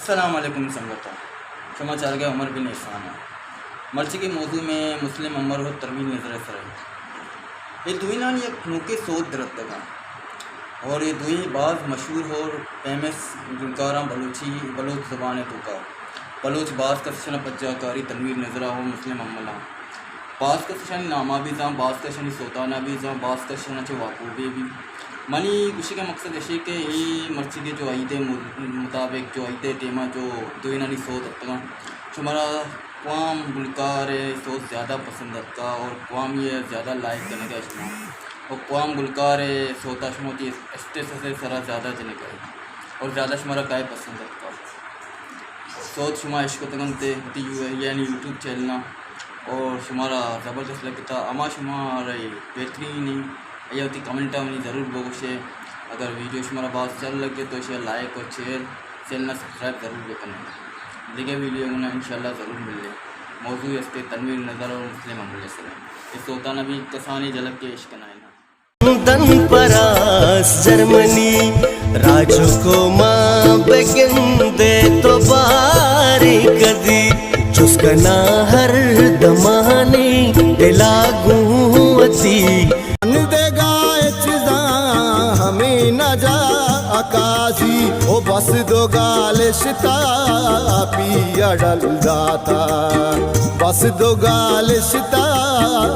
السلام علیکم سنگتاں، شما چارگئے عمر بن احسان ءَ۔ مرچیگیں موضوع مئے مسلم امل ءُ تنویر نذر ءِ سرا اِنت۔ اے دوئینانی یک نوکیں سوت درتکگ اَنت اور اے دوئیں باز مشہور اور فیمس گلکاراں بلوچی، بلوچ زبان ءِ توکا۔ بلوچ باز کس اشاناں پجاہ کاری تنویر نذر ءَ ءُ مسلم امل ءَ۔ باز کس اشانی ناما بھی زان، باز کس اشانی سوتانا بھی زان، باز کس اشانا چہ واقف بھی۔ منی گوشگ ءِ مقصد اشی کہ اے مرچیگیں جو عید ءِ مطابق، جو عید ءِ ٹیما جو دوئینانی سوت اتکگاں، شمارا کوام گلکار ءِ سوت زیادہ پسند اتکا اور کوامی ءَ زیادہ لائک کنگا شما؟ اور کوام گلکار ءِ سوتا شما وتی اسٹیٹس ءِ سرا زیادہ جنگا اور زیادہ شمارا کئے پسند اتکا؟ سوت شما اشکتگ اَنت وتی یو-، یعنی یوٹیوب چینل ءَ اور شمارا زبردست لگتا، ہما شمارا بہترین اِنت۔ یا وتی کمنٹ ءَ منی ضرور بگوشے۔ اگر ویڈیو شمارا باز اچھا لگے تو اسے لائک اور شیئر، چینل ءَ سبسکرائب ضرور بکنے۔ دگہ ویڈیو گنا انشاءاللہ ضرور ملے۔ موضوع است تنویر نذر اور مسلم امل ءِ سرا۔ اے سوتانا بھی کسانیں جھلکے اشکنائینا۔ دن پراس جرمنی راجکو ما بگندے تو باری کدی، چسکنا ہر دمانی دلا گوں وتی۔ دگہ چیزاں ہمے نہ جا عکاسی، او بس دو گال شتا پی اڈل داتا، بس دو گال شتا۔